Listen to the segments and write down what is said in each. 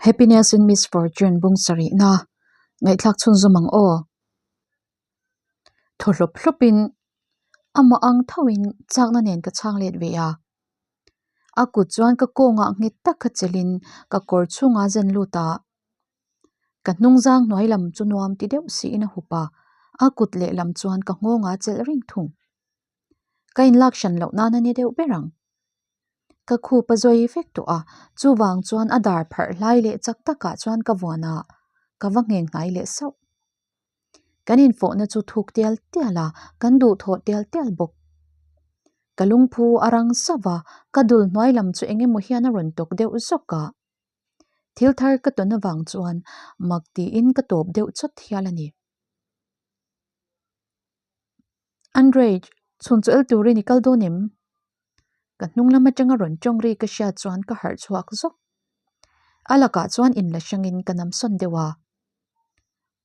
Happiness in Misfortune bung sarihna ngaihthlak chhunzawm ang aw. Thaw hlawp hlawpin amah ang thoin chakna nen ka chhang let ve a. A kut chuan ka kawngah nghet tak kha chelhin ka kawr chhungah a zen lut a. Ka hnungzang hnuai lam chu nuam ti deuh siin a hup a, a kut lehlam chuan ka nghawngah a chelh reng thung. Ka inlak hran loh nan a ni deuh ber ang. Ka khup a zawi vek tawh a, chuvang chuan a dar pharh hlai leh chak takah chuan ka vuan a, ka va ngheng hnai leh sauh. Kan infawhna chu thuk tial tial a, kan duhthawh tial tial bawk. Ka lungphu a rang sauh a, ka dul hnuai lam chu eng emaw hian a rawn tawk deuh zawk a. Thil thar ka tawn avang chuan mak tiin ka tawp deuh chawt hial a ni. Andrej, chhun chu el turin i kal dawn em? Ka hnung lam atanga rawn tawng ri ka hriat chuan ka harh chhuak zawk. A lakah chuan inla hrangin ka nam sawn deuh a.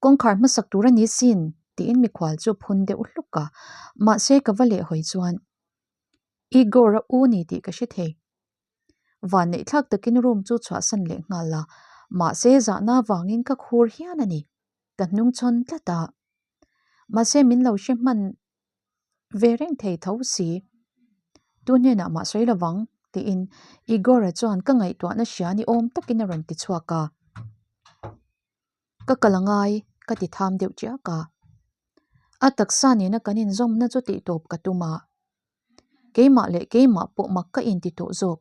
Kawngkhar hmasak tur a ni sin tiin mikhual chu phun deuh hluk a, mahse ka va lehhawi chuan Igor a u ni tih ka hre thei. Vanneih thlak takin room chu chhuahsan leh nghal a, mahse zahna avangin ka khur hian a ni. Ka hnungchhawn tlat a. Mahse min lo hre hman ve reng thei tho si. Tu hnenah mah sawi lovang tiin Igor-a chuan ka ngaihtuahna hria ni awm takin a rawn ti chhuak a. Ka kal a ngai ka ti tham deuh chiak a. A taksa nena kan inzawmna chu tihtawp ka tum a. Keimah leh keimah pawh mak ka inti tawh zawk.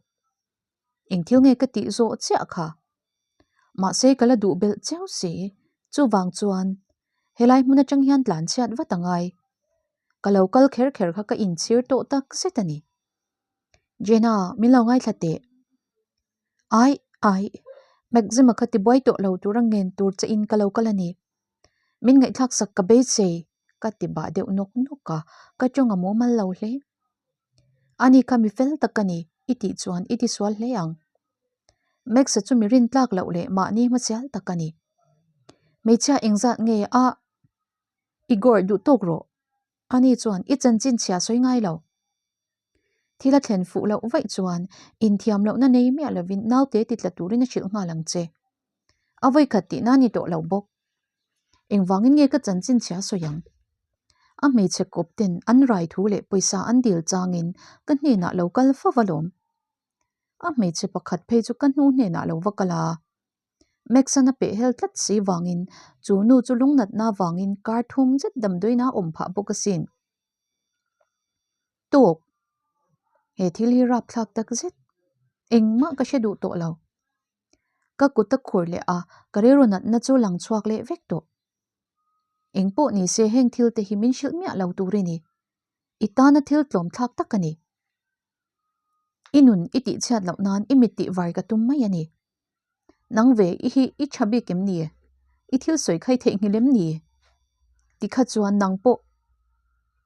Eng thil nge ka tih zawh chiah kha? Mahse ka la duh belh chiau si, chuvang chuan helai hmun atang hian tlan chhiat vat a ngai. Ka lo kal kher kher kha ka inchhir tawh tak zet a ni. Jenna, min lo ngaithla teh. Ai, ai, Maxima kha tibuai tawh lo tura ngen tur che in ka lo kal a ni. Min ngaihthlak sak ka beisei, ka ti bah deuh nawk nawk a, ka tawng a mumal lo hle. Ani kha mi fel tak ka ni, i tih chuan i tisual hle ang. Max-a chu mi rintlak loh leh mahni hmasial tak a ni. Hmeichhia engzat nge a Igor duh tawk rawh. Ani chuan i chanchin chhia sawi ngai lo. Thil a thlen fuh loh vaih chuan inthiam lohna nei miah lovin naute ti tla turin a hrilh nghal ang che. A vawikhat tihna a ni tawh lo bawk. Engvangin nge ka chanchin chhia sawi ang? A hmeichhe kawp ten an rai thu leh pawisa an dil changin ka hnenah lo kal fo va lawm. A hmeichhe pakhat phei chu ka hnu hnenah lo va kal a. Max-an a peh hel tlat si vangin chu nu chu lungnatna vangin kar thum zet damdawiin a awm phah bawk asin. Tawk! He thil hi rapthlak tak zet. Engmah ka hre duh tawh lo. Ka kut a khur leh a, ka rilru natna chu lang chhuak leh vek tawh. Eng pawh ni se heng thil te hi min hrilh miah lo tur i ni. I tana thil tlawm thlak tak a ni. I nun i tih chhiat loh nan i mit tih var ka tum mai a ni. Nang ve i hi i tha bik em ni? I thil sawi kha i theihnghilh em ni? Tikha chuan nang pawh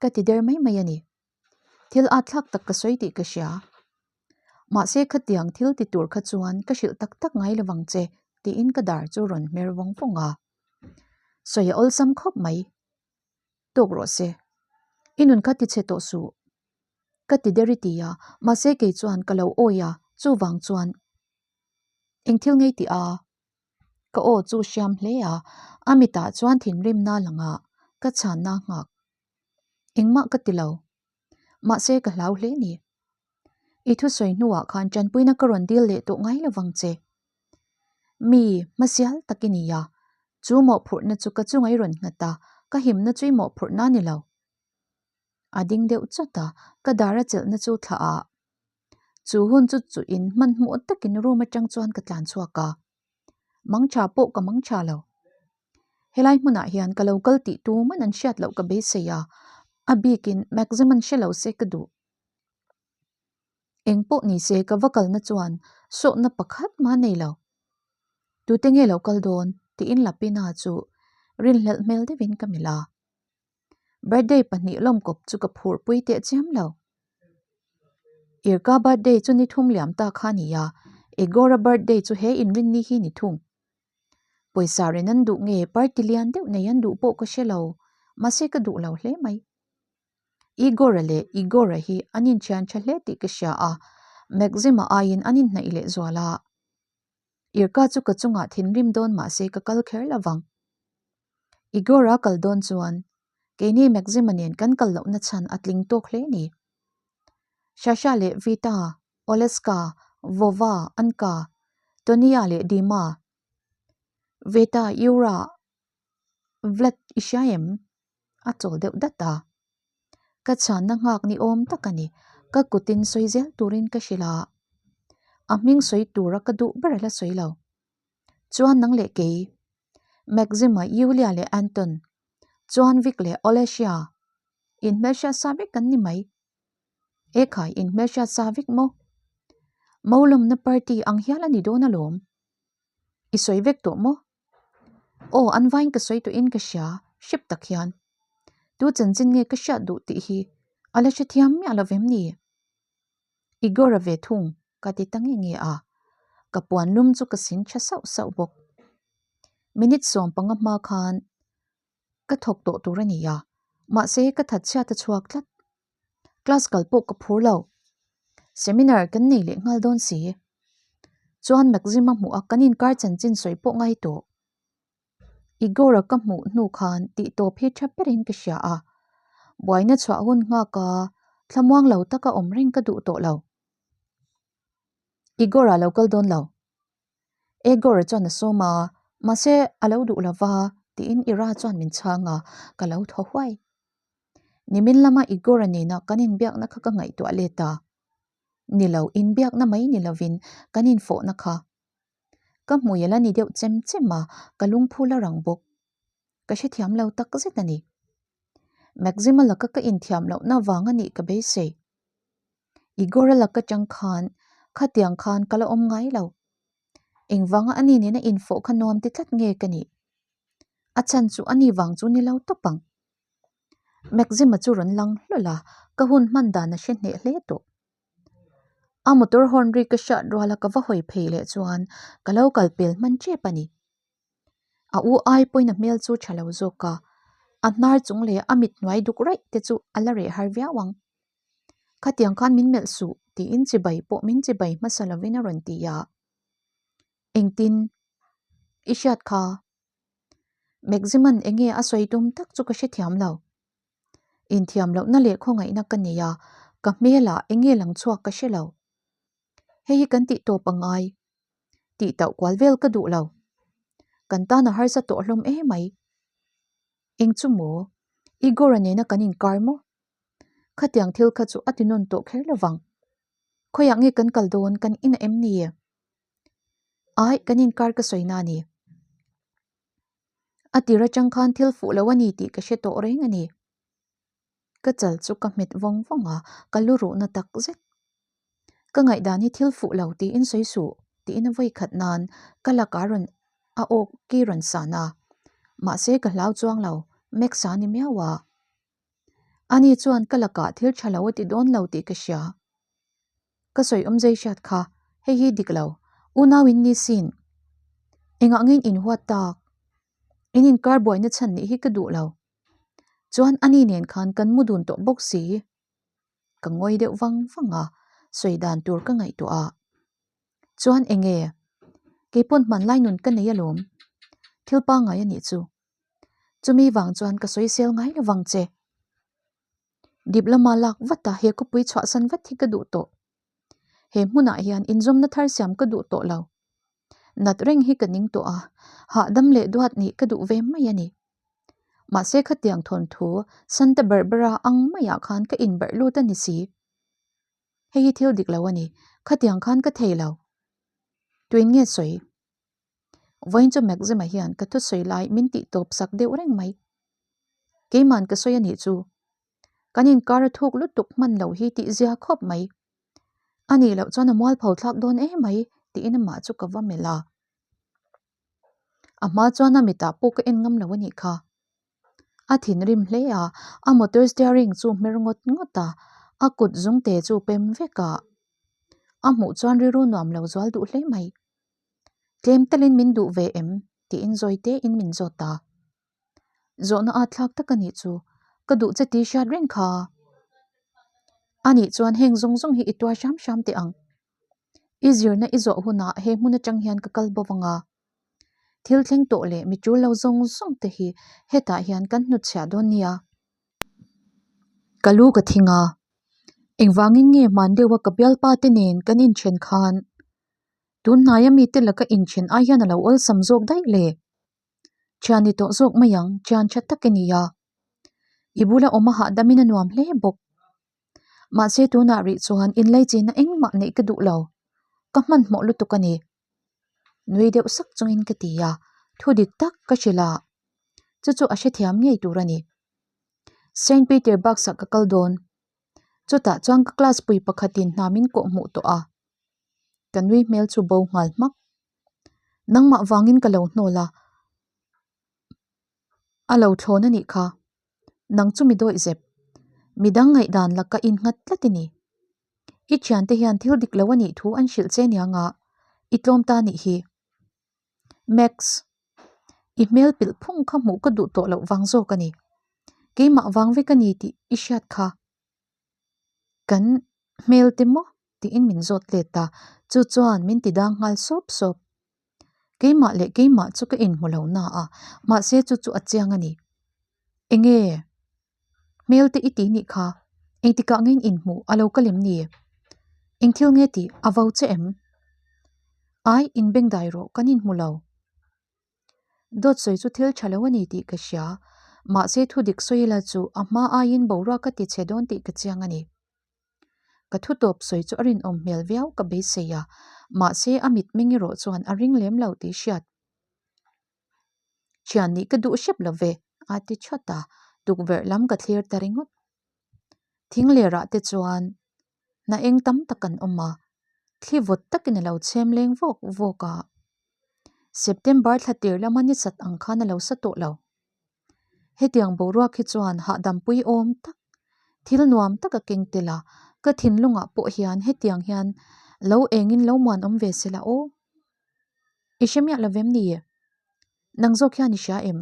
ka ti der mai mai a ni. Thil at thlak tak ka sawi tih ka hria. Mahse khatiang thil ti tur kha chuan ka hrilh tak tak ngai lovang che tiin ka dar chu rawn hmer vawng vawng a. Sawi a awlsam khawp mai. Tawk rawh se. I nun kha ti chhe tawh suh. Ka ti der i ti a, mahse kei chuan ka lo awi a, chuvang chuan eng thil ngei tih a? Ka aw chu hriam hle a, a mitah chuan thinrimna langah ka chhanna nghak. Engmah ka ti lo. Mahse ka hlau hle ni. I thusawi hnuah khan tanpuina ka rawn dil leh tawh ngai lovang che. Mi hmasial tak i ni a, chu mawhphurhna chu ka chunga i rawn nghat a, ka himna chu i mawhphurhna a ni lo. A ding deuh chawt a, ka dar a chelhna chu thlah a. Chu hun chu chuhin hmanhmawh takin room atang chuan ka tlan chhuak a. Mangtha pawh ka mangtha lo. Helai hmunah hian ka lo kal tih tuman an hriat loh ka beisei a, a bikin Maxim an hre lo se ka duh. Eng pawh ni se ka va kalna chuan sawhna pakhat mah nei lo. Tute nge lo kal dawn tiin Lapina chu rinhlelh hmel deuhin ka melh a. Birthday pahnih lawmkawp chu ka phurpui teh chiam lo. Irka birthday chu ni thum liam ta kha a ni a, Igor-a birthday chu he inrinni hi ni thung. Pawisa ren an duh nge party lian deuh nei an duh pawh ka hre lo, mahse ka duh lo hle mai. Igor-a leh Igor-a hi an inthian tha hle tih ka hria a, Maxim-a aiin an inhnaih leh zual a. Irka chu ka chungah thinrim dawn mah se ka kal kher lo vang. Igor-a kal dawn chuan keini Maxim-a nen kan kal lohna chhan a tling tawk hle ni. Sasha leh Vita, Oleska, Vova, Anka, Tonya leh Dima, Veta, Yura, Vlad i hria em? A chawl deuh dat a. Ka chhanna nghak ni awm tak a ni. Ka kutin sawi zel turin ka hrilh a. A hming sawi tura ka duh ber a la sawi lo. Chuan nang leh kei, Maxima, Yulia leh Anton, chuan Vic leh Olesya, inhmelhriat sa vek kan ni mai. Ekhai, inhmelhriat sa vek maw? Molawmna party ang hial a ni dawn alawm. I sawi vek tawh maw? Aw, an vain ka sawi tawhin ka hria, hrep tak hian. Tu chanchin nge ka hriat duh tih hi a la hrethiam miah lo vem ni? Igor-a ve thung ka ti ta nge nge a, ka puan lum chu ka sin tha sauh sauh bawk. Minute 15 hma khan ka thawk tawh tur a ni a, mahse ka that chhiat a chhuak tlat. Class kal pawh ka phur lo. Seminar kan nei leh nghal dawn si. Chuan Maxim-a hmuh a kan inkar chanchin sawi pawh ngai tawh. Igor-a ka hmuh hnu khan tih tawp hi tha berin ka hria a, buaina chhuah hun nghak a thlamuang lo taka awm reng ka duh tawh lo. Igor-a lo kal dawn lo. Egor-a chuan a sawm a, mahse a lo duh lo va tiin Ira chuan min chhang a, ka lo thaw huai. Nimin lama Igor-a nena kan inbiakna kha ka ngaihtuah let a. Ni lo, inbiakna mai ni lovin kan infawhna kha. Ka hmui a la ni deuh chem chem a, ka lungphu la rang bawk. Ka hrethiam lo tak zet a ni. Maxima laka ka inthiam lohna vang a nih ka beisei. Igor-a laka chang khan khatiang khan ka la awm ngai lo. Engvanga ani nena infawh kha nuam ti tlat nge ka nih? A chhan chu ani vang chu ni lo tawp ang. Maxima chu rawn lang hlawl a, ka hun hman dan a hre hneh hle tawh. A motor horn ri ka hriat rual a ka va hawi phei leh chuan ka lo kal pel hman tep a ni. A u ai pawhin a hmel chu tha lo zawk a, a hnar chung leh a mit hnuai duk raih te chu a la reh har viau ang. Khatiang khan min melh suh tiin chibai pawh min chibai hmasa lovin a rawn ti a. Engtin? I hriat kha? Maximum enge a sawi tum tak chu ka hrethiam lo. Inthiam lohna leh khawngaihna ka nei a, ka hmelah enge lang chhuak ka hre lo. Hei hi kan tih tawp a ngai. Tih tauh kual vel ka duh lo. Kan tan a harsa tawh hlawm emai. Eng chu maw? Igor-a nena kan inkar maw? Khatiang thil kha chu a ti nawn tawh kher lo vang. Khawiah nge kan kal dawn kan in a em ni? Ai, kan inkar ka sawi na a ni. A tir atang khan thil fuh lo a ni tih ka hre tawh reng a ni. Ka chal chu ka hmet vawng vawng a, ka lu ruhna tak zet. Ka ngaihdan hi thil fuh lo tiin sawi suh tiin a vawi khat nan ka lakah rawn a awk ki rawn san a. Mahse ka hlau chuang lo, Max-a ni miau a. Ani chuan ka lakah thil tha lo a ti dawn lo tih ka hria. Ka sawi awm zai hriat kha, hei hi dik lo, unau in ni sin. Engah nge in inhuat tak? In inkar buaina chhan nih hi ka duh lo. Chuan ani nen khan kan mu dun tawh bawk si. Ka ngawi deuh vang vang a, sawi dan tur ka ngaihtuah a. Chuan enge? Keipawn hmanlai nun ka nei alawm. Thil pangngai a nih chu. Chumi vang chuan ka sawisel ngai lo vang che. Diploma lak vat a he khawpui chhuahsan vat hi ka duh tawh. He hmunah hian inzawmna thar siam ka duh tawh lo. Nat reng hi ka ning tawh a, hahdam leh duat nih ka duh ve mai a ni. Mahse khatiang thawnthu Santa Barbara ang maiah khan ka inbarh lut a ni si. Hei hi thil dik lo a ni, khatiang khan ka thei lo. Tuin nge sawi? Vawiin chu Maxima hian ka thusawi lai min tih tawp sak deuh reng mai. Keiman ka sawi a nih chu. Kan inkar a thuk lutuk hman lo hi tih zia khawp mai. A nih loh chuan a mualpho thlak dawn em mai tiin amah chu ka va melh a. A hma chuan a mitah pawh ka en ngam lo a nih kha. A thinrim hle a, a motor steering chu hmer ngawt ngawt a, a kut zungte chu pem vek a. A hmuh chuan rilru nuam lo zual duh hle mai. Tlem talin min duh ve em? tiin zawi tein min zawt ta. Zawhna at thlak tak a nih chu, ka duh che tih hriat reng kha. A nih chuan heng zawng zawng hi i tuar hram hram teh ang. I zirna i zawh hunah he hmun atang hian ka kal bo vang a. Thil thleng tawh leh mi tul lo zawng zawng te hi hetah hian kan hnutchhiah dawn nia. Ka lu ka thing a, engvangin nge hman deuha ka bialpa te nen kan inthen khan tun hnaia mite laka inthen ai hian a lo awlsam zawk daih le? Thian ni tawh zawk mai ang, thian tha tak i ni a. I bula awm a hahdamin a nuam hle bawk. Mahse tunah rih chuan inleichina engmah neih ka duh lo, ka hmanhmawh lutuk a ni. Nui deuh sak chungin ka ti a, thu dik tak ka hrilh a, chu chu a hrethiam ngei tur a ni. Saint Peter Baksa ka kal dawn. Chutah chuan ka class pui pakhatin hna min kawh hmuh tawh a, ka nui hmel chu bo nghal hmak. Nangmah vangin ka lo hnawl a, a lo thlawn a nih kha. Nang chu mi dawih zep. Midang ngaihdan laka innghat tlat i ni. I thiante hian thil dik lo a nih thu an hrilh che nia nga, i tlawm ta nih hi. Max, i hmel pilh phung kha hmuh ka duh tawh loh vang zawk a ni. Keimah vang vek a ni tih i hriat kha. Kan hmel te maw? tiin min zawt let a, chu chuan min ti dang nghal sawp sawp. Keimah leh keimah chu ka inhmu lo na a, mahse chu chu a chiang a ni. Enge? Hmel te i ti nih kha, engtikah nge in inhmuh a lo kal em ni? Eng thil nge tih a vo che em? Ai, inbengdai rawh, kan inhmu lo. Dawt sawi chu thil tha lo a ni tih ka hria, mahse thu dik sawi ila chu a hma aiin boruak a ti chhe dawn tih ka chiang a ni. Ka thu tawp sawi chu a rinawm hmel viau ka beisei a, mahse a mitmeng erawh chuan a ring lem lo tih hriat. Thian nih ka duh hrep lo ve, a ti that a, tukverh lam ka thlir ta ringawt. Thing lerah te chuan hna eng tam tak an awm a, thli vawt takin a lo chhem leng vawk vawk a. September thla tir lama ni sat ang khan a lo sa tawh lo. Hetiang boruak hi chuan hahdam pui awm tak, thil nuam tak a keng tel a, ka thinlungah pawh hian hetiang hian lo engin lo muanawm ve se la aw. I hre miah lo vem ni? Nang zawk hian i hria em?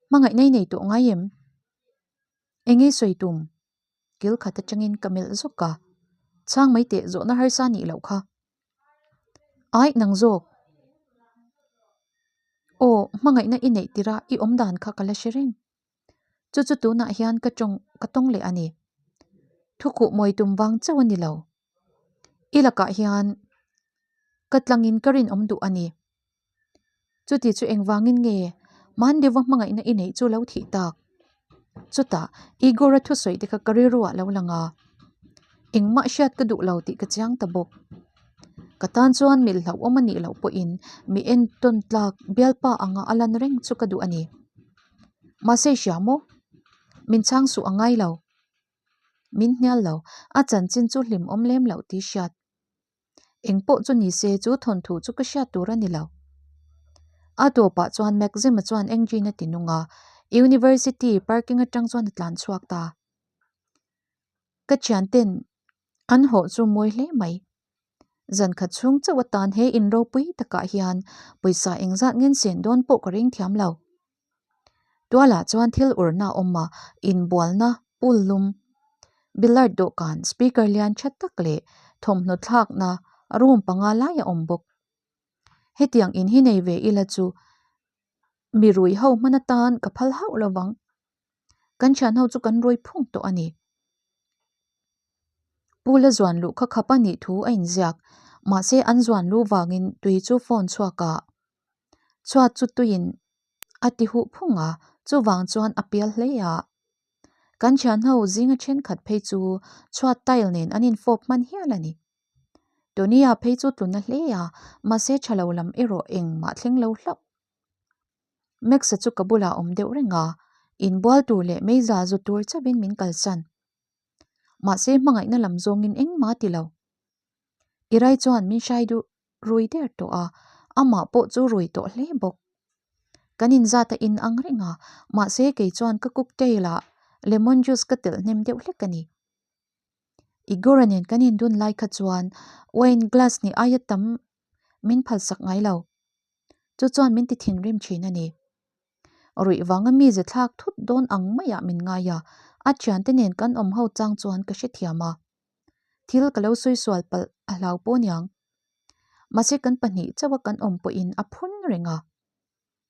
Hmangaih nei nei tawh ngai em? Enge sawi tum? Kil khat atangin ka melh zawk a, chhang mai teh zawhna harsa nih loh kha. Aih nang zawk. Aw, hmangaihna i neih tirh a i awm dan kha ka la hre reng. Chu chu tunah hian ka tawng ka tawng leh a ni. Thukhuh mawi tum vang chauh a ni lo. I lakah hian ka tlangin ka rinawm duh a ni. Chuti chu engvangin nge Mandeva hmangaihna i neih chu lo thih tak? Chutah Igor-a thusawi te kha ka rilruah lo lang a, engmah hriat ka duh lo tih ka chiang ta bawk. Ka tan chuan milh hlauhawm a nih loh pawhin mi entawn tlak bialpa anga a lan reng chu ka duh a ni. Mahse i hria maw? Min chhang suh a ngai lo. Min hnial lo, a chanchin chu hlimawm lem loh tih hriat. Eng pawh chu ni se chu thawnthu chu ka hriat tur a ni lo. A tawpah chuan Maxim-a chuan engine a ti nung a, University parking atang chuan a tlan chhuak ta. Ka thianten an hawh chu mawi hle mai. Zan khat chhung chauh atan he in ropui takah hian pawisa engzat ngen sen dawn pawh ka ring thiam lo. Tualah chuan thil urna a awm a, inbualna, pool lum, billiard dawhkan, speaker lian tha tak leh thawmhnaw thlakna room panga lai a awm bawk. Hetiang in hi nei ve ila chu mi rui ho hman atan ka phal hauh lo vang. Kan thian ho chu kan rui phung tawh a ni. Pool a zuan luh kha khap a nih thu a inziak, mahse an zuan luh vangin tui chu phone chhuak a. Chhuat chu tuiin a ti huh phung a, chuvang chuan a pial hle a. Kan thianho zinga thenkhat phei chu chhuat tile nen an infawp hman hial a ni. Tony-a phei chu tluna hle a, mahse tha lo lam erawh engmah thleng lo hlauh. Max-a chu ka bulah a awm deuh reng a, inbual tur leh meiza zu tur chauhin min kalsan. Mahse hmangaihna lam zawngin engmah a ti lo. I rai chuan min hrai duh rui der tawh a, amah pawh chu rui tawh hle bawk. Kan inzat a in ang reng a, mahse kei chuan ka cocktail ah lemon juice ka telh hnem deuh hlek a ni. Igor-a nen kan indun lai kha chuan wine glass nih aia tam min phalsak ngai lo. Chu chuan min ti thinrim thin a ni. Ruih vanga mi ze thlak thut dawn ang maiah min ngai a, a thiante nen kan awm ho chang chuan ka hrethiam a. Thil ka lo sawi sual palh a hlau pawh niang. Mahse kan pahnih chauha kan awm pawhin a phun reng a.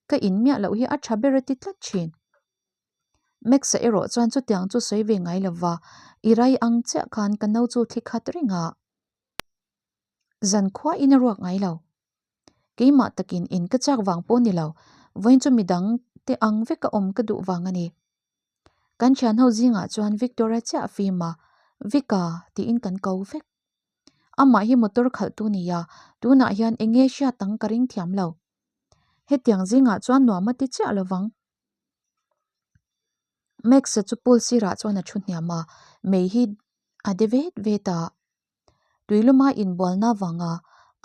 Ka in miah loh hi a tha ber a ti tlat thin. Max-a erawh chuan chutiang chu sawi ve ngai lova, i rai ang chiah khan ka no chu thli khat reng a. Zan khua in a ruak ngai lo. Keimah takin in ka chak vang pawh ni lo, vawiin chu midang te ang veka awm ka duh vang a ni. Kan thian ho zingah chuan Victor-a chiah a fim a, Vic-a tiin kan ko vek. Amah hi motor khalhtu nia, tunah hian eng nge hriat ang ka ring thiam lo. Hetiang zingah chuan nuam a ti chiah lo vang. Max-a chu pool sirah chuan a thu hniam a, mei hi a de vet vet a. Tuiluma inbualna vanga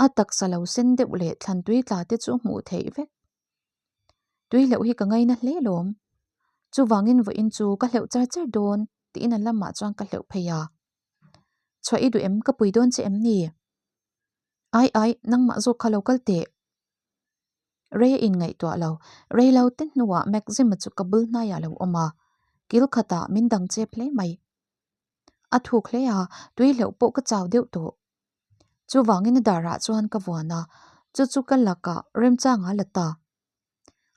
a taksa lo sen deuh leh thlan tui tla te chu hmuh theih vek. Tui hleuh hi ka ngaina hle lawm. Chuvangin vawiin chu ka hleuh char char dawn tiin a lamah chuan ka hleuh phei a. Chhuah i duh em ka pui dawn che em ni? Ai ai, nangmah zawk kha lo kal teh. Rei a inngaihtuah lo. Rei lo te hnuah Maxim-a chu ka bul hnaiah lo awm a, kil khatah min dang chep hle mai. A thuk hle a, tui hleuh pawh ka chau deuh tawh. Chuvangin a darah chuan ka vuan a, chu chu ka lakah remchanga la ta.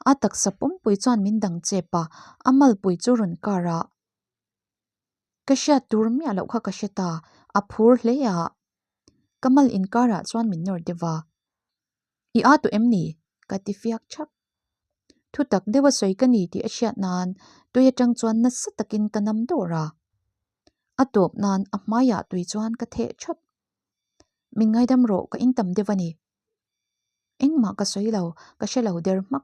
A taksa pumpui chuan min dang chep a, a malpui chu rawn kar a. Ka hriat tur miah loh kha ka hre ta, a phur hle a. Ka mal inkarah chuan min nawr deuh a. I a tawh em ni? Ka ti fiak thap. Thu tak deuha sawi ka ni tih a hriat nan tui atang chuan nasa takin ka nam dawr a. A tawp nan a hmaiah tui chuan ka theh thap. Min ngaidam rawh ka intam deuh a ni. Engmah ka sawi lo, ka hre lo der hmak.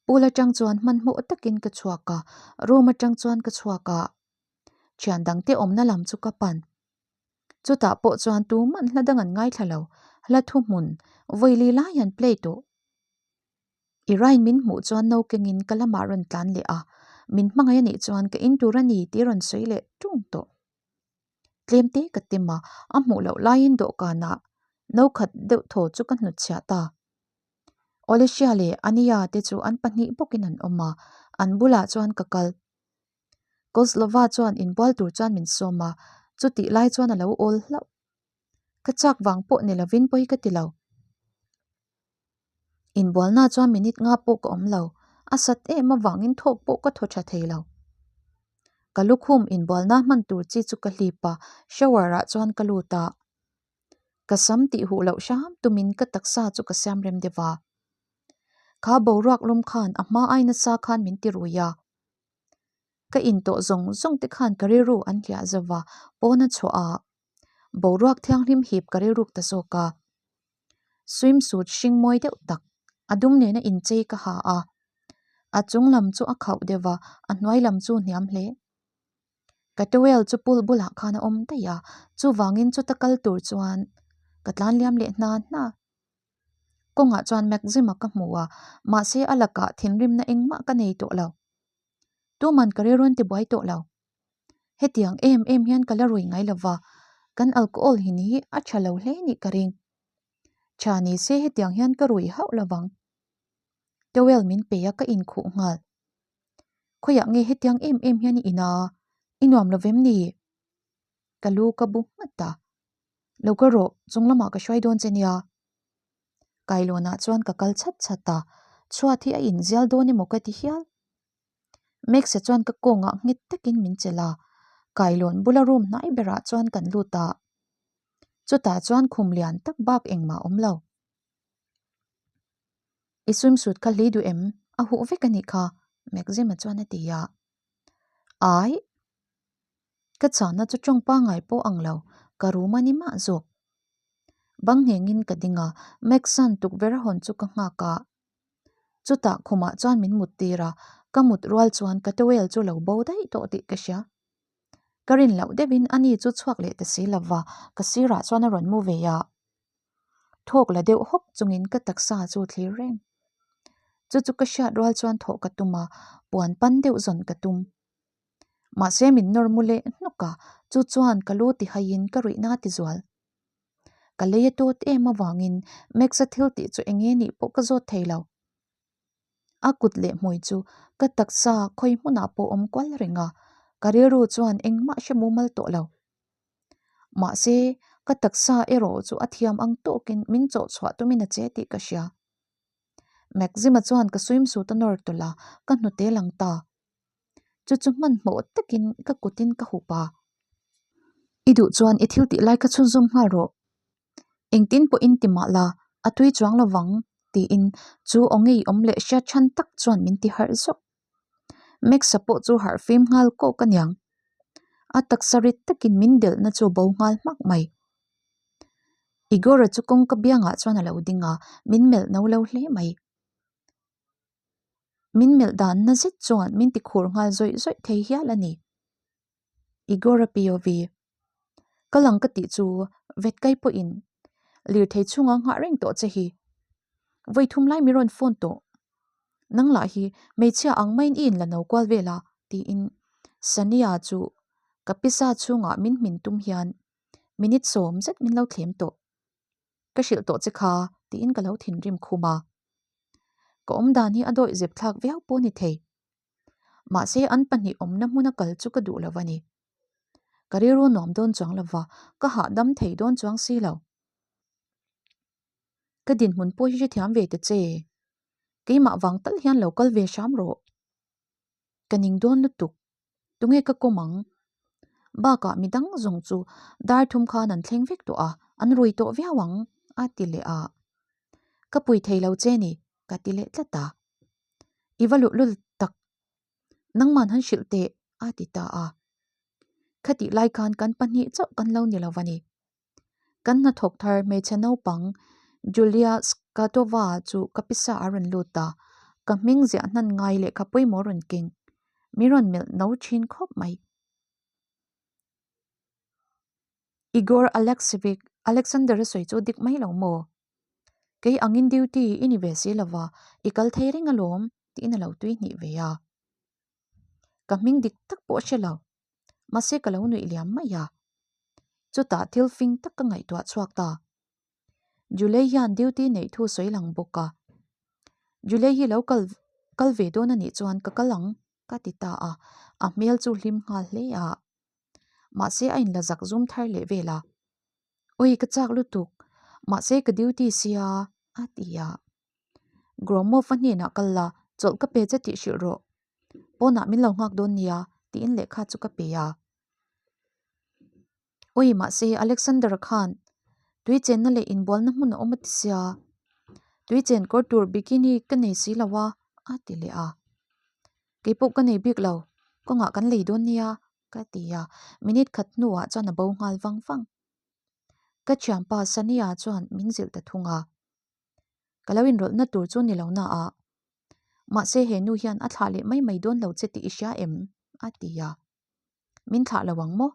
Pool atang chuan hmanhmawh takin ka chhuak a, room atang chuan ka chhuak a. Thian dangte awmna lam chu ka pan. Chutah pawh chuan tuman hla dang an ngaithla lo, hla thuhmun vawili lai an play tawh. I rain min hmuh chuan no kengin ka lamah rawn tlan leh a, min hmangaih a nih chuan ka in tur a ni tih rawn sawi leh tung tawh. Tlem te ka tem a, a hmuh loh laiin dawhkanah no khat deuh thaw chu ka hnutchhiah ta. Olesya leh Ania te chu an pahnih bawkin an awm a, an bulah chuan ka kal. Kozlova chuan inbual tur chuan min sawm a, chutih lai chuan a lo awl hlauh. Ka chak vang pawh ni lovin pawi ka ti lo. Inbualna chuan minute nga pawh ka awm lo, a sat em avangin thawk pawh ka thaw tha thei lo. Ka lukhum inbualna hman tur chi chu ka hlip a, shower ah chuan ka lut a. Ka sam tih huh loh hram tumin ka taksa chu ka siam rem deuh a. Kha boruak lum khan a hma ai nasa khan min ti rui a. Ka intawh zawng zawng te khan ka rilru an hliah zo va, pawn a chhuah a, boruak thianghlim hip ka rilruk ta zawk a. Swimsuit hring mawi deuh tak, a dum nena inchei ka ha a. A chung lam chu a khauh deuh va, a hnuai lam chu hniam hle. Ka towel chu pool bulah khan a awm daih a, chuvangin chuta kal tur chuan ka tlan liam leh hna hna. Kawngah chuan Maxim-a ka hmu a, mahse a lakah thinrimna engmah ka nei tawh lo. Tuman ka rilruan tibuai tawh lo. Hetiang em em hian ka la rui ngai lova, kan alcohol hi ni a tha lo hle nih ka ring. Tha ni se hetiang hian ka rui hauh lovang. Towel min pe a ka inkhuh nghal. Khawiah nge hetiang em em hian i in a, i nuam lo vem ni? Ka lu ka bu nghat a. Lo ka rawh, chung lamah ka hruai dawn che nia. Kailawnah chuan ka kal chhat chhat a, chhuat hi a inzial dawn emaw ka ti hial. Max-a chuan ka kawngah nghet takin min chelh a, kailawn bula room hnai berah chuan kan lut a. Chutah chuan khum lian tak bak engmah a awm lo. I swimsuit kha hlei duh em? A huh vek a nih kha, Maxim-a chuan a ti a. Ai! Ka chahna chu tawng pangngai pawh ang lo, ka room a ni mah zawk. Bang nghengin ka ding a, Max-a'n tukverh a hawn chu ka nghak a. Chutah khumah chuan min mut tir a, ka mut rual chuan ka towel chu lo bo daih tawh tih ka hria. Ka rin loh deuhin ani chu chhuak leh ta si lova, ka sirah chuan a rawn mu ve a. Thawk la deuh hawk chungin ka taksa chu thlir reng. Chu chu ka hriat rual chuan thawh ka tum a, puan pan deuh zawn ka tum. Mahse min nawr mu leh hnawk a, chu chuan ka lu ti haiin ka ruihna a ti zual. Ka lei a tawt em avangin Max-a thil tih chu eng nge nih pawh ka zawt thei lo. A kut leh hmui chu ka taksa khawi hmunah pawh awm kual reng a, ka rilru chuan engmah hre mumal tawh lo. Mahse, Ka taksa erawh chu a thiam ang tawkin min chawh chhuah tumin a che tih ka hria. Maxima chuan ka swimsuit a nawr tawlh a, ka hnute lang ta. Chu chu hmanhmawh takin ka kutin ka hup a. I duh chuan i thil tih lai kha chhunzawm nghal rawh. Engtin pawhin ti mah la, a tui chuang lo vang, tiin chu aw ngei awm leh hriat chhan tak chuan min ti harh zawk. Max-a pawh chu harh fim nghal kawk a niang. A taksa rit takin min delhna chu bo nghal hmak mai. Igor-a chu kawngka biangah chuan a lo ding a, min melh no lo hle mai. Min melh dan na zet chuan min ti khur nghal zawih zawih thei hial a ni. Igor-a POV. Ka lang ka tih chu vet kai pawhin lirthei chhunga nghah reng tawh che hi. Vawi thum lai mi rawn phone tawh. Nang lah hi hmeichhia ang maiin i inla no kual vel a tiin Sania chu ka pisa chhungah min hmin tum hian minute sawm zet min lo thlem tawh. Ka hrilh tawh che kha tiin ka lo thinrim khum a. Ka awmdan hi a dawih zep thlak viau pawh ni thei. Mahse an pahnih awmna hmuna kal chu ka duh lo a ni. Ka rilru nuam dawn chuang lova, ka hahdam thei dawn chuang si lo. Ka dinhmun pawh hi hrethiam ve ta che. Keimah vang tal hian lo kal ve hram rawh. Ka ning dawn lutuk. Tunge ka kawm ang? Bakah midang zawng chu dar thum khan an thleng vek tawh a, an rui tawh viau ang, a ti leh a. Ka pui thei lo che ni, ka ti leh tlat a. I va luh lul tak. Nangman han hrilh teh, a ti ta a. Khatih lai khan kan pahnih chauh kan lo ni lo va ni. Kan hnathawk thar hmeichhe naupang Julia Skatova chu ka pisa a rawn lut a, ka hming ziah hnan ngai lehkha pawimawh rawn keng. Mi rawn melh no thin khawp mai. Igor Alekseyevich Alexander-a sawi chu dik mai lo maw? Kei angin duty i ni ve si lova, i kal thei reng alawm tiin a lo tui hnih ve a. Ka hming dik tak pawh a hre lo. Mahse ka lo nuih liam mai a. Chutah thil fing tak ka ngaihtuah chhuak ta. Julei hian duty neih thu sawi lang bawk a. Julei hi lo kal kal ve dawn a nih chuan ka kal ang ka ti ta a, a hmel chu hlim nghal hle a. Mahse a inla zak zum thar leh vel a. Ui ka chak lutuk, mahse ka duty sia a ti a. Gromov a hnenah kal la, chawlh ka pe che tih hrilh rawh. Pawnah min lo nghak dawn nia tiin lehkha chu ka pe a. Ui mahse Alexander-a khan tui chenna leh inbualna hmun a awm a ti sia, tui chen kawr tur bikini ka nei si lo a a ti leh a. Keipawh ka nei bik lo, kawngah kan lei dawn nia ka ti a, minute khat hnuah chuan a bo nghal vang vang. Ka thianpa Sania chuan min zilh ta thung a. Ka lo inrawlhna tur chu ni lo na a. Mahse he nu hian a thlah leh mai mai dawn lo che tih i hria em? a ti a. Min thlah lo ang maw?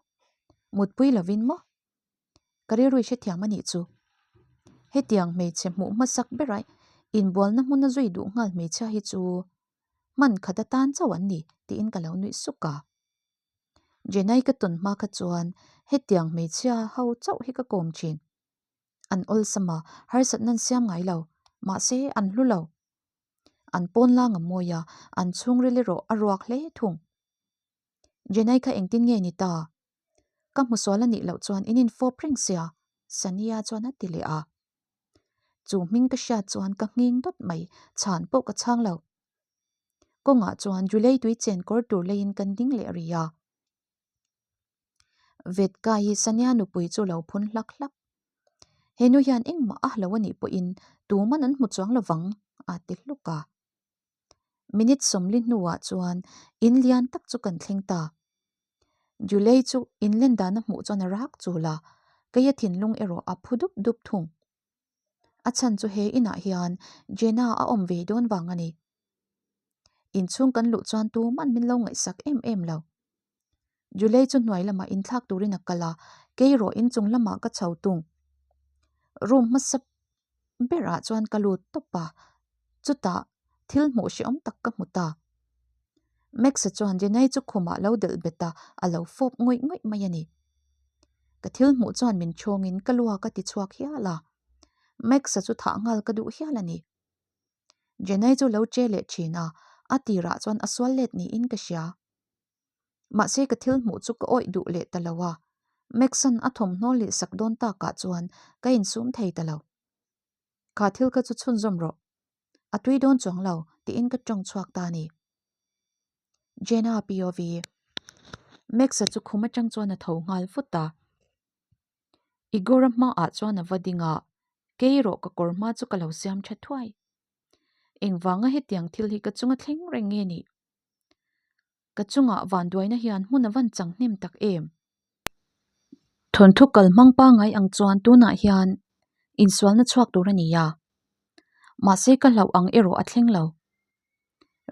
Mutpui lovin maw? Ka rilru i hrethiam a nih chu. Hetiang hmeichhe hmuh hmasak beraih inbualna hmuna zui duh nghal hmeichhia hi chu hman khat atan chauh an ni tiin ka lo nuih suk a. Jenai ka tawn hma kha chuan hetiang hmeichhia ho chauh hi ka kawm thin. An awlsam a, harsatna an siam ngai lo. Mahse, an hlu lo. An pawn lang a mawi a, an chhungril erawh a ruak hle thung. Jenai kha engtin nge ni ta? Ka hmu sual a nih loh chuan in infawp reng sia, Sania chuan a ti leh a. Chu hming ka hriat chuan ka nghing dawt mai, chhan pawh ka chhang lo. Kawngah chuan Julei tui chen kawr tur leiin kan ding leh ri a. Vetka hi Sania nupui chu lo phun hlak hlak. He nu hian engmah a hlo a nih pawhin tuman an hmu chuang lovang a ti hluk a. Minute sawmli hnuah chuan in lian tak chu kan thleng ta. Julei chu inlen dan a hmuh chuan a rak chul a, keia thinlung erawh a phu dup dup thung. A chhan chu he inah hian Jenna a awm ve dawn vang a ni. Inchhung kan luh chuan tuman min lo ngaihsak em em lo. Julei chu hnuai lamah inthlak turin a kal a, kei rawh inchung lamah ka chho tung. Room hmasa berah chuan ka lut tawp a, chutah thil hmuh hrehawm tak ka hmu ta. Max-a chuan Jenai chu khumah lo delh bet a, a lo fawp ngawih ngawih mai a ni. Ka thil hmuh chuan min chhawngin ka lua ka ti chhuak hial a, Max-a chu thah nghal ka duh hial a ni. Jenai chu lo che leh thin a, a tirah chuan a sual let niin ka hria. Mahse ka thil hmuh chu ka awih duh leh ta lo a, Max-a'n a thawmhnaw lih sak dawn takah chuan ka insum thei ta lo. Kha thil kha chu chhunzawm rawh. A tui dawn chuang lo, tiin ka tawng chhuak ta a ni. Jenna POV. Max-a chu khum atang chuan a tho nghal vut a. Igor-a hmaah chuan a va ding a, Kei rawh ka kawr hma chu ka lo siam tha thuai. Engvanga hetiang thil hi ka chunga thleng reng nge nih? Ka chungah vanduaina hian hmun a van chang hnem tak em? Thawnthu kal hmang pangngai ang chuan tunah hian insualna chhuak tur a ni a, mahse ka hlauh ang erawh a thleng lo.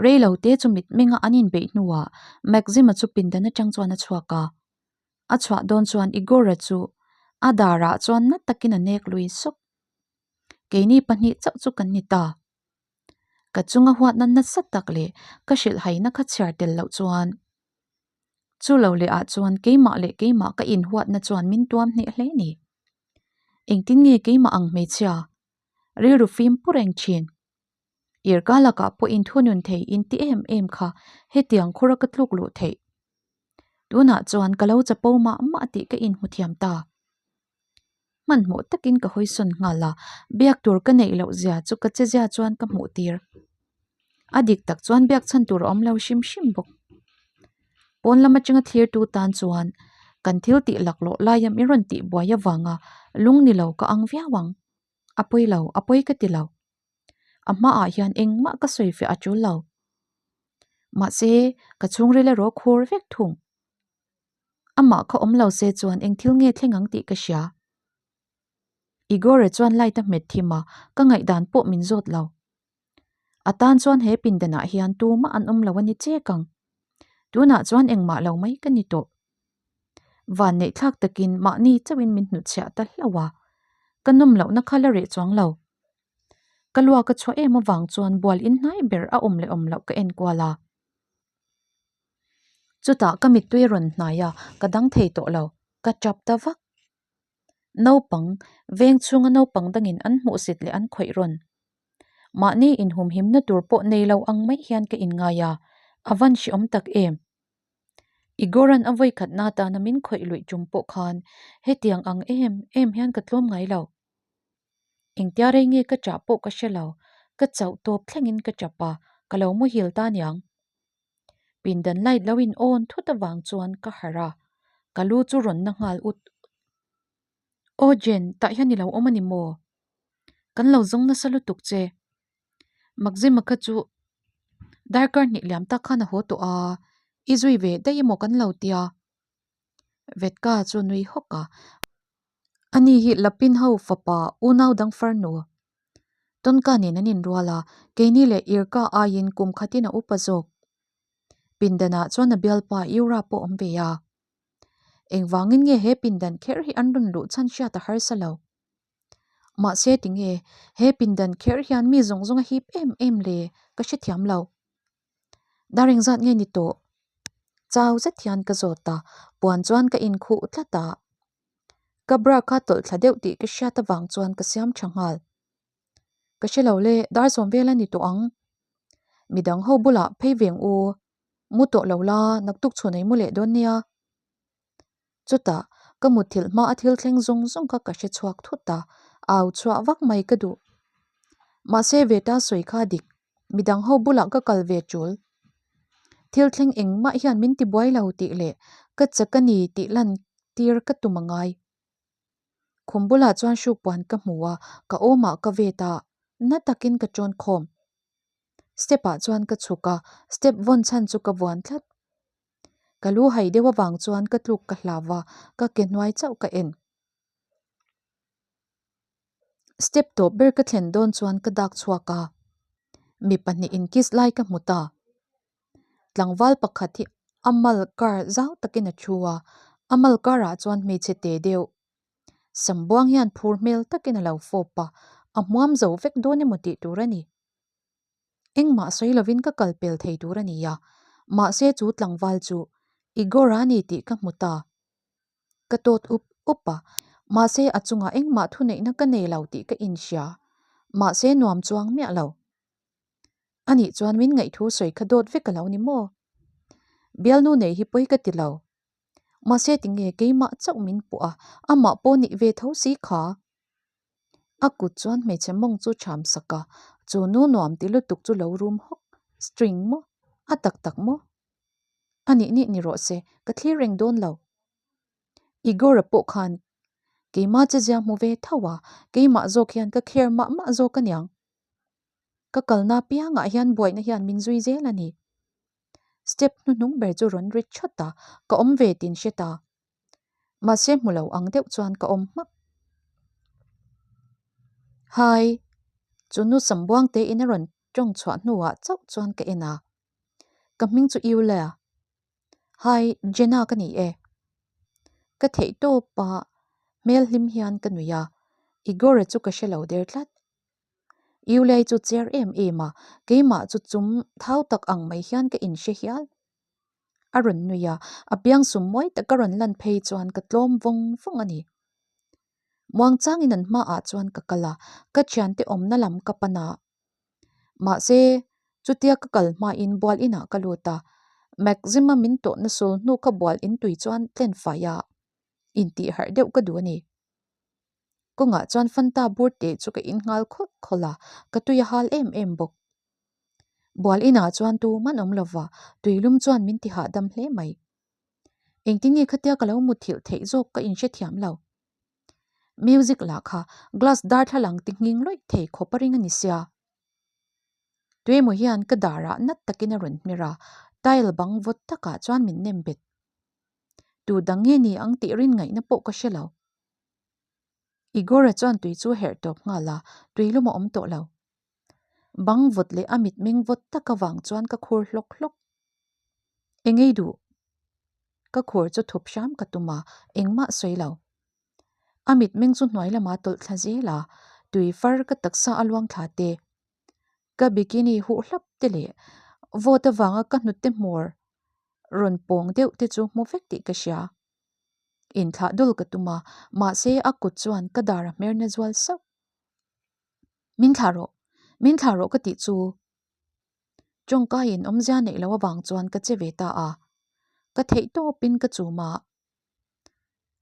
Rei lo te chu mitmenga an inbeih hnuah Maxima chu pindan atang chuan a chhuak a, a chhuah dawn chuan Igor-a chu a darah chuan na takin a nek lui sawk. Keini pahnih chauh chu kan ni ta. Ka chunga huatna nasa tak leh ka hrilhhaina kha chhiar tel loh chuan chu lo leh ah chuan keimah leh keimah ka inhuatna chuan min tuam hneh hle ni. Engtin nge keimah ang hmeichhia rilru fim pu reng thin? Irka lakah pawh inthunun thei inti em em kha hetiang khawra ka tluk luh theih. Tunah chuan ka lo chapo mah mah tih ka inhmu thiam ta. Hmanhmawh takin ka hawisawn nghal a, biak tur ka neih loh zia chu ka che zia chuan ka hmuh tir. A dik tak chuan biak chhan tur a awm lo hrim hrim bawk. Pawn lam atanga thlirtu tan chuan kan thil tih laklawh laia min rawn tih buai avanga lung ni lo ka ang viau ang. A pawi lo, a pawi ka ti lo. A hmaah hian engmah ka sawi fiah a tul lo. Mahse, ka chhungril erawh khur vek thung. Amah kha awm lo se chuan eng thil nge thleng ang tih ka hria. Igor-a chuan light a hmet thim a, ka ngaihdan pawh min zawt lo. A tan chuan he pindanah hian tumah an awm lo a ni chek ang. Tunah chuan engmah lo mai ka ni tawh. Vanneih thlak takin mahni chauhin min hnutchhiah ta hlauh a, ka nawm lohna kha la reh chuang lo. Ka luak a chhuah em avang chuan bual in hnai ber a awm leh awm loh ka en kual a. Chutah ka mittui a rawn hnai a, ka dang thei tawh lo, ka tap ta vak. Naupang, veng chhunga naupang dangin an hmuhsit leh an khawih rawn. Mahni inhumhimna tur pawh nei lo ang mai hian ka inngai a, a van hreawm tak em. Igor-a'n a vawikhatna atana min khawih luih tum pawh khan hetiang ang em em hian ka tlawm ngai lo. Engtia rei nge ka chah pawh ka hre lo, ka chauh tawp thlengin ka chap a, ka lo muhil ta niang. Pindan light lo in on thut avang chuan ka harh a, ka lu chu rawn na nghal ut ut. Aw Jen, tah hian i lo awm a ni maw? Kan lo zawng nasa lutuk che. Maxima kha chu darkar hnih liam tak khan a haw tawh a, i zui ve daih emaw kan lo tia. Vetka chu nui hawk a, Ani hi Lapin ho fapa unau dang farnu Tonka nen an inrual a, keini leh Irka aiin kum khatin a upa zawk. Pindanah chuan a bialpa Yura pawh awm ve a. Engvangin nge he pindan kher hi an rawn luh chhan hriat a harsa lo. Mahse tinge he pindan kher hian mi zawng zawng a hip em em le ka hrethiam lo. Dar engzat nge ni tawh? Chau zet hian ka zawt a, puan chuan ka inkhuh tlat a. Ka bra kha tawlh thla deuh tih ka hriat avang chuan ka siam tha nghal. Ka hre lo le, dar sawm vel a ni tawh ang. Midang ho bulah phei veng u, mu tawh lo la, naktuk chhun ei mu leh dawn nia. Chutah, ka mutthilh hma a thil thleng zawng zawng kha ka hre chhuak thut a, au chhuah vak mai ka duh. Mahse Veta sawi kha dik, midang ho bulah ka kal ve tul. Thil thleng engmah hian min ti buai lo tih leh ka chak a ni tih lan tir ka tum a ngai. Khum bulah chuan hrukpuan ka hmu a, ka awmah ka vet a, na takin ka tawn khawm. Step ah chuan ka chhuk a, step vawn chhan chu ka vuan tlat. Ka lu hai deuh avang chuan ka tluk ka hlau va, ka ke hnuai chauh ka en. Step tawp ber ka thlen dawn chuan ka dak chhuak a, mi pahnih in kiss lai ka hmu ta. Tlangval pakhat hi a mal kar zau takin a thu a, a mal karah chuan hmeichhe te deuh sambuang hian phur hmel takin a lo fawp a, a hmuam zo vek dawn emaw tih tur a ni. Engmah sawi lovin ka kal pel thei tur a ni a, mahse chu tlangval chu Igor a ni tih ka hmu ta. Ka tawt up up a, mahse a chungah engmah thuneihna ka nei lo tih ka inhria, mahse nuam chuang miah lo. Anih chuan min ngaihthu sawi kha dawt vek a lo ni maw? Bialnu nei hi pawi ka ti lo. Mahse tinge keimah chauh min puh a, amah pawh nih ve tho si kha. A kut chuan hmeichhe mawng chu cham sak a, chu nu nuam ti lutuk chu lo rum hawk. String maw? A tak tak maw? A nih nih ni rawh se, ka thlir reng dawn lo. Igor-a pawh khan keimah che zia hmu ve tho a, keimah zawk hian ka kher mah mah zawk aniang. Ka kalna piangah hian buaina hian min zui zel a ni. Step hnuhnung ber chu rawn ri thawt a, ka awm ve tin hre ta. Mahse hmu lo ang deuh chuan ka awm hmak. Hai! Chu nu Sambuang te in a rawn tawng chhuah hnuah chauh chuan ka en a. Ka hming chu Yulia. Hai, Jenna ka ni e. Ka theih tawp a, hmel hlim hian ka nui a, Igor-a chu ka hre lo der tlat. Yulia chu cher em em a, keimah chu chum thau tak ang mai hian ka inhre hial. A rawn nui a, a biangsum mawi tak a rawn lan phei chuan ka tlawm vawng vawng a ni. Muangchangin an hmaah chuan ka kal a, ka thiante awmna lam ka pan a. Mahse, chutia ka kal hmain bual inah ka lut a, Maxima min tawhna sul hnu ka bual in tui chuan tlen fai a, intih harh deuh ka duh a ni. Kawngah chuan Fanta bur teh chu ka in nghal khawlh khawlh a, ka tui a hal em em bawk. Bual inah chuan tu man awm lova, tuilum chuan min ti hahdam hle mai. Engtin nge khatia ka lo muthilh theih zawk ka inhrethiam lo. Music lah kha glass darthlalang ti nghing lawih thei khawp a ring a ni sia. Tuemaw hian ka darah nat takin a rawn hmer a, tile bang vawt takah chuan min nem bet. Tu dang nge ni ang tih rin ngaihna pawh ka hre lo. Igor-a chuan tui chu herh tawp nghal a, tui lum a awm tawh lo. Bang vawt leh a mitmeng vawt tak avang chuan ka khur hlawk hlawk. Engei duh? Ka khur chu thup hram ka tum a, engmah sawi lo. A mitmeng chu hnuai lamah tawlh thla zel a, tui far ka taksa a luang thla te. Ka bikini huh hlap te leh vawt avanga ka hnute hmawr rawn pawng deuh te chu hmu vek tih ka hria. Inthlah dul ka tum a, mahse a kut chuan ka dar a hmer na zual sauh. Min thlah rawh, min thlah rawh ka tih chu tawngkaiin awmzia neih loh avang chuan ka che ve ta a, ka theih tawpin ka chum a,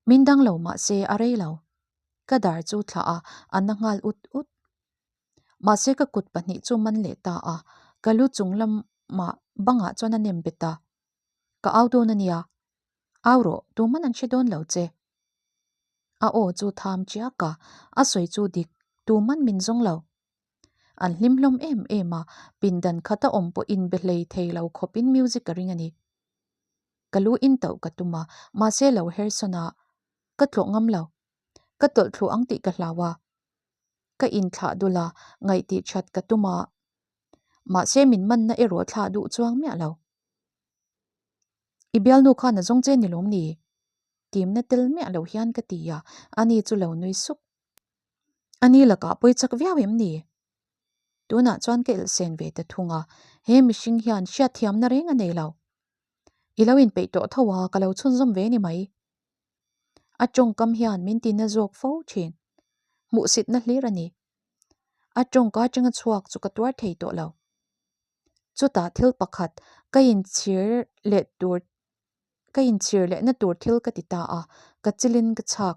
min dang lo mahse a rei lo, ka dar chu thlah a, a na nghal ut ut. Mahse ka kut pahnih chu man leh ta a, ka lu chung lamah bangah chuan a nem bet a, ka au dawn a nia, au rawh tuman an hre dawn lo che. A aw chu tham chiak a, a sawi chu dik, tuman min zawng lo. An hlim hlawm em em a, pindan khat a awm pawh inbe hlei thei lo khawpin music a ring a ni. Ka lu in tauh ka tum a, mahse lo hersawn a, ka tlawh ngam lo. Ka tawlh thlu ang tih ka hlau a. Ka inthlah dul a, ngaihtih that ka tum a. Mahse min manna erawh thlah duh chuang miah lo. I bialnu khan a zawng che ni lawm ni? Timna tel miah lo hian ka ti a, ani chu lo nui suk. Ani lakah pawi chak viau em ni? Tunah chuan ka elhsen ve ta thung a, he mihring hian hriatthiamna reng a nei lo. I lo inpeih tawh tho a, ka lo chhunzawm ve ni mai. A tawngkam hian min ti na zawk fo thin. Hmuhsitna hlir a ni. A tawngka atanga chhuak chu ka tuar thei tawh lo. Chutah thil pakhat ka inchhir leh tur ka inchhir lehna tur thil ka ti ta a, ka chilin ka chhak.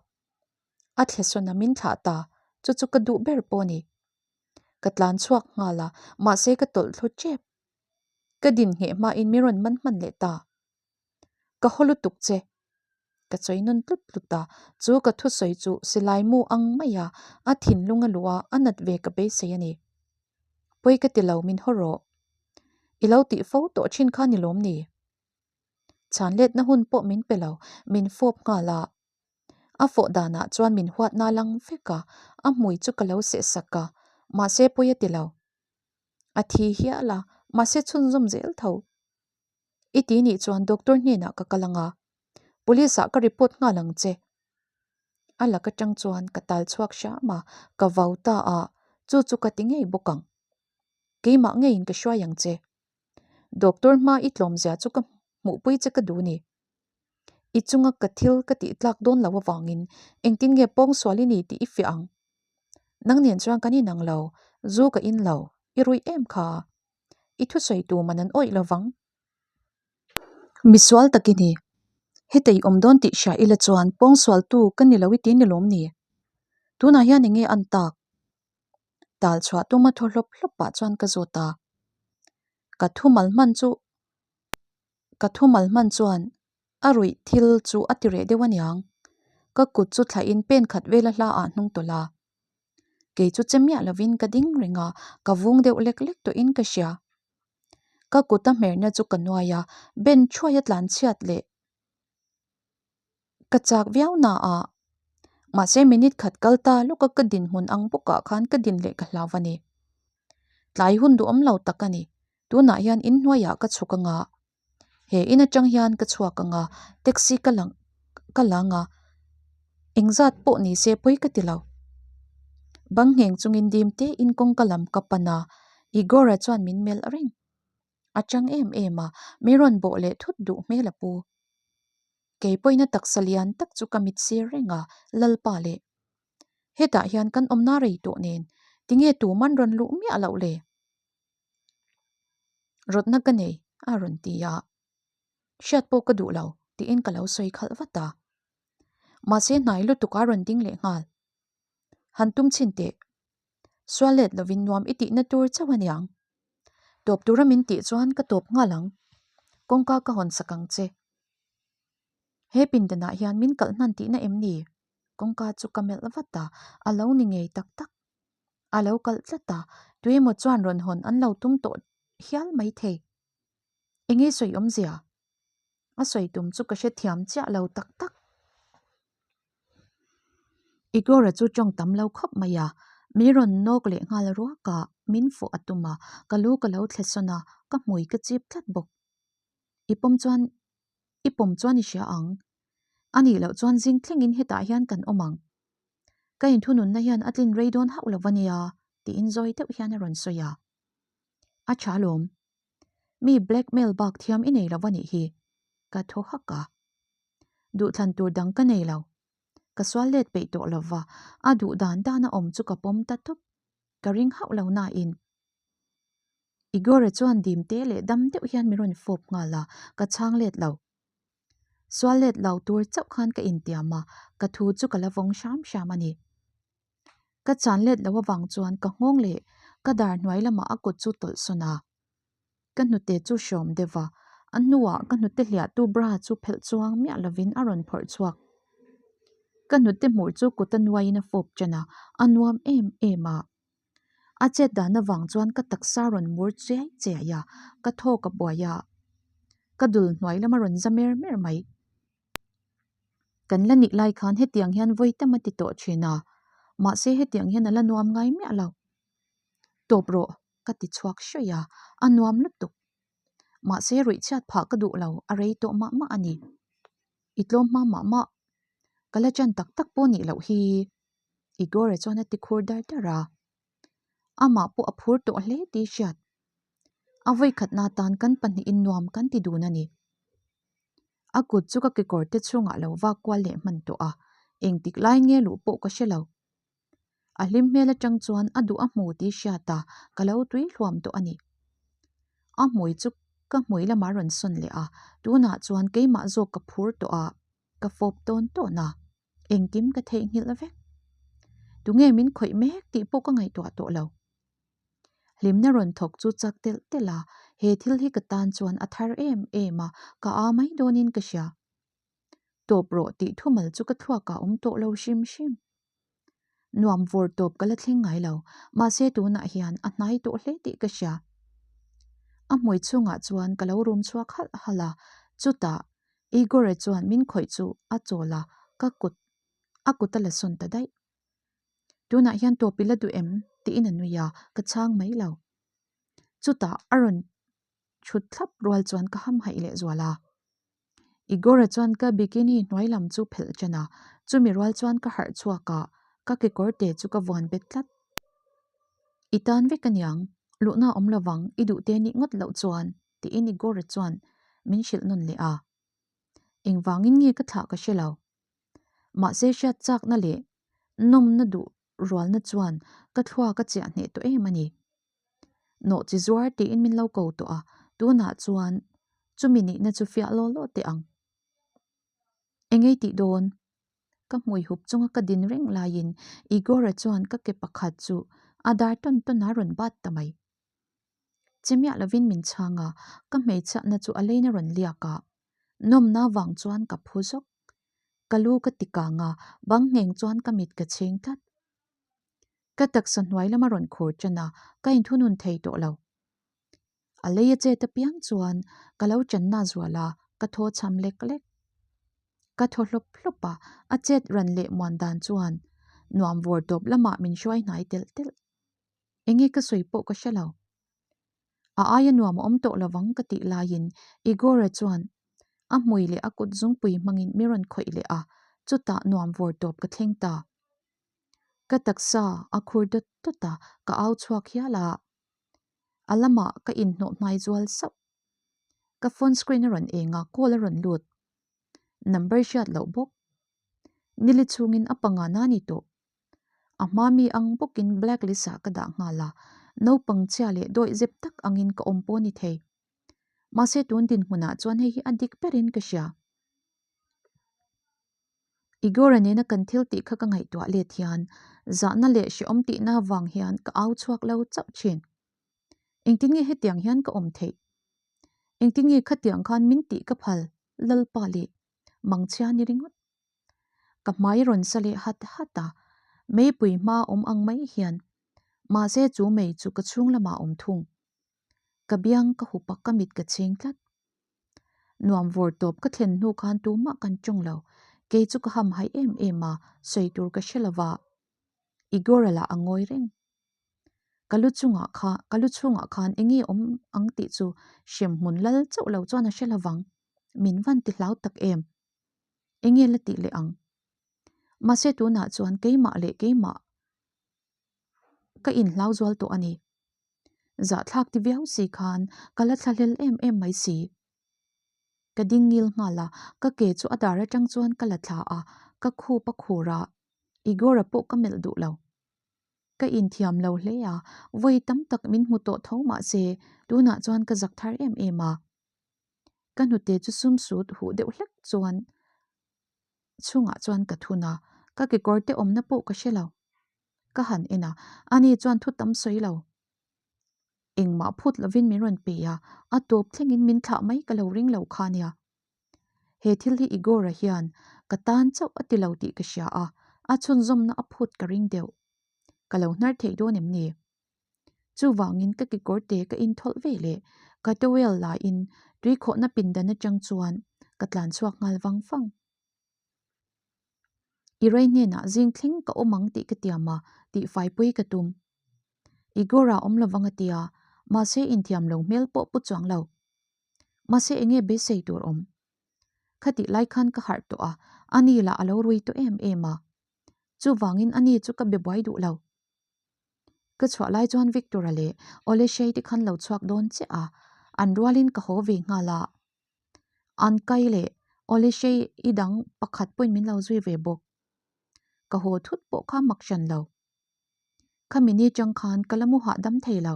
A thle sawn a min thlah ta, chu chu ka duh ber pawh a ni. Ka tlan chhuak nghal a, mahse ka tawlh thlu tep. Ka din ngheh hmain min rawn man hman leh ta. Ka haw lutuk che. Ka chawi nawn tlut tlut a, chu ka thusawi chu silai mu ang mai a, a thinlung a luh a, a nat ve ka beisei a ni. Pawi ka ti lo min haw rawh. I lo tih fo tawh thin kha ni lawm ni? Chhan letna hun pawh min pe lo, min fawp nghal a. A fawh danah chuan min huatna lang vek a, a hmui chu ka lo seh sak a, mahse pawi a ti lo. A thi hial a, mahse chhunzawm zel tho. I ti nih chuan doctor hnenah ka kal ang a, police ah ka report nghal ang che. A lak atang chuan ka tal chhuak hram a, ka vau ta a, chu chu ka ti ngei bawk ang. Keimah ngeiin ka hruai ang che. Doctor hma i tlawmzia chu ka hmuhpui che ka duh ni. I chunga ka thil ka tih tlak dawn lo avangin engtin nge pawngsual i ni tih i fiah ang. Nang nen chuan kan inang lo, zu ka in lo, i ruih em kha. I thusawi tu man an awih lo vang. Misual tak i ni. Heta i awm dawn tih hria ila chuan pawngsualtu ka ni lo i ti ni lawm ni? Tunah hian enge an tak? Tal chhuah tuma thaw hlawp hlawp pah chuan ka zawt a. Ka thumal hman chu ka thumal hman chuan a ruih thil chu a ti reh deuh aniang. Ka kut chu thlahin pen khat vela hla ah hnung tawlh a. Kei chu che miah lovin ka ding reng a, ka vung deuh lek lek tawhin ka hria. Ka kut a hmerna chu ka nuai a, Ben thuai a tlan chhiat leh ka chak viau na a. Mahse minute khat kal ta lawka ka dinhmun ang bawkah khan ka din leh ka hlau a ni. Tlai hun duhawm lo tak a ni. Tunah hian inhnuaiah ka chhuk anga. He in atang hian ka chhuak ang a, taxi ka lang ka lang a, engzat pawh ni se pawi ka ti lo. Bang ngheng chungin dim te in kawngka lam ka pan a, Igor-a chuan min melh reng. A chang em em a, mi rawn bawh leh thut duh hmel a pu. Kei pawhin a taksa lian tak chu ka mit sir reng a, Lalpa leh. Hetah hian kan awmna rei tawh nen, tinge tuman rawn luh miah loh le? Rawtna ka nei, a rawn ti a. Hriat pawh ka duh lo, tiin ka lo sawi khalh vat a. Mahse hnai lutuk a rawn ding leh nghal. Han tum chhin teh. Sual let lovin nuam i tihna tur chauh a niang. Tawp tura min tih chuan ka tawp nghal ang. Kawngka ka hawn sak ang che. He pindanah hian min kalh hnan tihna em ni? Kawngka chu ka melh vat a, a lo ni ngei tak tak. A lo kalh tlat a, tuemaw chuan rawn hawn an lo tum tawh hial mai thei. Enge sawi awmzia? A sawi tum chu ka hrethiam chiah lo tak tak. Igor-a chu tawng tam lo khawp mai a, mi rawn nawk leh nghal ruak a, min fawh a tum a, ka lu ka lo thle sawn a, ka hmui ka chip tlat bawk. I pawm chuan i pawm chuan i hria ang. A nih loh chuan zing thlengin hetah hian kan awm ang. Ka inthununna hian a tlin rei dawn hauh lo va nia, tiin zawi deuh hian a rawn sawi a. A tha lawm. Mi blackmail bak thiam i nei lo va nih hi, ka thaw hak a. Duhthlan tur dang ka nei lo. Ka sual let peih tawh lo va, a duh dan dan a awm chu ka pawm ta tawp. Ka ring hauh lo nain. Igor-a chuan dim te leh dam deuh hian min rawn fawp nghal a, ka chhang let lo. Sual let lo tur chauh khan ka intiam a, ka thu chu ka la vawng hram hram a ni. Ka chan let lo avang chuan ka nghawng leh ka dar hnuai lamah a kut chu tawlh sawn a. Ka hnute chu hrawm deuh va, a hnuah ka hnute hliahtu bra chu phelh chuang miah lovin a rawn phawrh chhuak. Ka hnute hmur chu kut a nuaiin a fawp ṭan a, a nuam em em a. A chet dan avang chuan ka taksa rawn mur chiai chiai a, ka thawk a buai a, ka dul hnuai lama rawn za mer mer mai. Kan la nih lai khan hetiang hian vawi tam a ti tawh thin a, mahse hetiang hian a la nuam ngai miah lo. Tawp rawh, ka ti chhuak hraih a, a nuam lutuk. Mahse ruih chhiat phah ka duh lo, a rei tawh mah mah a ni. I tlawm hma mah mah. Ka la chan tak tak pawh nih loh hi. Igor-a chuan a ti khur dar dar a. Amah pawh a phur tawh hle tih hriat. A vawikhatna tan kan pahnihin nuam kan ti dun a ni. A kut chu ka kekawr te chhungah lo vak kual leh hman tawh a, engtik lai nge luh pawh ka hre lo. A hlim hmel atang chuan a duh a hmu tih hriat a, ka lo tui hluam tawh a ni. A hmui chu ka hmui lamah rawn sawn leh a, tunah chuan keimah zawk ka phur tawh a, ka fawp tawn tawn a. Engkim ka theihnghilh vek. Tunge min khawih mek tih pawh ka ngaihtuah tawh lo. Hlimna rawn thawk chu chak telh telh a, he thil hi ka tan chuan a thar em em a, ka aa mai dawnin ka hria. Tawp rawh tih thumal chu ka thluakah awm tawh lo hrim hrim. Nuam vawr tawp ka la thleng ngai lo, mahse tunah hian a hnai tawh hle tih ka hria. A hmui chhungah chuan ka lo rum chhuak halh halh a, chutah Igor-a chuan min khawih chu a chawl a, ka kut a kut a la sawn ta daih. Tunah hian tawp i la duh em? tiin a nui a, ka chhang mai lo. Chutah a rawn thut thlap rual chuan ka hamhaih leh zual a. Igor-a chuan ka bikini hnuai lam chu phelh ṭan a, chumi rual chuan ka harh chhuak a, ka kekawr te chu ka vuan bet tlat. I tan vek aniang, luhna awm lovang i duh te nih ngawt loh chuan, tiin Igor-a chuan min hrilh nawn leh a. Engvangin nge ka thlah ka hre lo. Mahse hriat chakna leh nawmna duh rualna chuan ka thluak a chiah hneh tawh em a ni. Nawh chi zuar tiin min lo ko tawh a, tunah chuan chumi nihna chu fiah law law teh ang. Engei tih dawn? Ka hmui hup chunga ka din reng laiin Igor-a chuan ka ke pakhat chu a dar tawn tawn a rawn bat ta mai. Che miah lovin min chhang a, ka hmeichhiatna chu a leina rawn liak a. Nawmna vang chuan ka phu zawk. Ka lu ka ti kang a, bang ngheng chuan ka mit ka chhing tlat. Ka taksa hnuai lama rawn khur ṭan a, ka inthunun thei tawh lo. A lei a chet apiang chuan ka lo channa zual a, ka thaw chham lek lek. Ka thaw hlawp hlawp a, a chet ran leh muan dan chuan nuam vawr tawp lamah min hruai hnai telh telh. Enge ka sawi pawh ka hre lo. A aia nuam a awm tawh lovang ka tih laiin Igor-a chuan a hmui leh a kut zungpui hmangin mi rawn khawih leh a, chutah nuam vawr tawp ka thleng ta. Ka taksa a khur dawt dawt a, ka au chhuak hial a. A lamah ka inhnawh hnai zual sauh. Ka phone screen a rawn eng a, call a rawn lut. Number hriat loh bawk. Nili chhungin a panga na ni tawh. A hma mi ang bawkin blacklist ah ka dah nghal a, naupang chhia leh dawih zep tak angin ka awm pawh ni thei. Mahse tun dinhmunah chuan hei hi a dik berin ka hria. Igor-a nena kan thil tih kha ka ngaihtuah let hian zahna leh hrehawm tihna vang hian ka au chhuak lo chauh thin. Engtin nge hetiang hian ka awm theih? Engtin nge khatiang khan min tih ka phal Lalpa leh mangchhia ni ringawt? Ka hmai rawn sa leh hat hat a, meipui hma awm ang mai hian mahse chu mei chu ka chhung lamah a awm thung. Ka biang ka hup a, ka mit ka chhing tlat. Nuam vawr tawp ka thlen hnu khan tumah kan tawng lo, kei chu ka ham hai em em a, sawi tur ka hre lova. Igor-a lah a ngawi reng. Ka lu chungah kha, ka lu chhungah khan eng nge awm ang tih chu hremhmun lal chauh lo chuan a hre lovang, min van ti hlau tak em. Eng nge la tih leh ang? Mahse tunah chuan keimah leh keimah ka inhlau zual tawh a ni. Zahthlak ti viau si khan ka la thlahlel em em mai si. Ka ding ngil nghal a, ka ke chu a dar atang chuan ka la thla a, ka khup a khur a, Igor-a pawh ka melh duh lo. Ka inthiam lo hle a, vawi tam tak min hmu tawh tho mah se tunah chuan ka zak thar em em a. Ka hnute chu sum sut huh deuh hlek chuan chhungah chuan ka thun a, ka kekawr te awmna pawh ka hre lo. Ka han en a, ani chuan thu tam sawi lo. Engmah phut lovin min rawn pe a, a tawp thlengin min thlah mai ka lo ring lo kha nia. He thil hi Igor-a hian ka tan chauh a ti lo tih ka hria a, a chhunzawmna a phut ka ring deuh. Ka lo hnar theih dawn em ni? Chuvangin ka kekawr te ka inthawlh ve leh ka towel laiin tui khawhna pindan atang chuan ka tlan chhuak nghal vang vang. I rei hnenah zing thleng ka awm ang tih ka tiam a, tih faipui ka tum. Igor-a awm lovang a tia, mahse inthiam lo hmel pawh pu chuang lo. Mahse enge beisei tur awm? Khatih lai khan ka harh tawh a, ani lah a lo rui tawh em em a. Chuvangin ani chu ka be buai duh lo. Ka chhuah lai chuan Victor-a leh Oleshei te khan lo chhuak dawn chiah a, an rualin ka haw ve nghal a. An kai leh Oleshei i dang pakhat pawhin min lo zui ve bawk. Ka haw thut pawh kha mak hran lo. Khami ni chang khan ka la mu hahdam thei lo.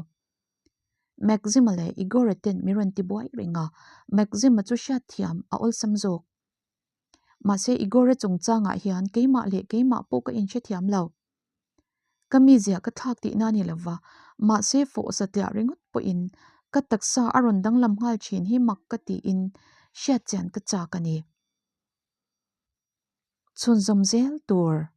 Maxima leh Igor-a ten min rawn ti buai reng a, Maxima chu hriatthiam a awlsam zawk. Mahse Igor-a chungchangah hian keimah leh keimah pawh ka inhrethiam lo. Ka mizia ka thlak tihna a ni lova, mahse fawh satliah ringawt pawhin ka taksa a rawn danglam nghal thin hi mak ka tiin hriatchian ka chak a ni. Chhunzawm zel tur.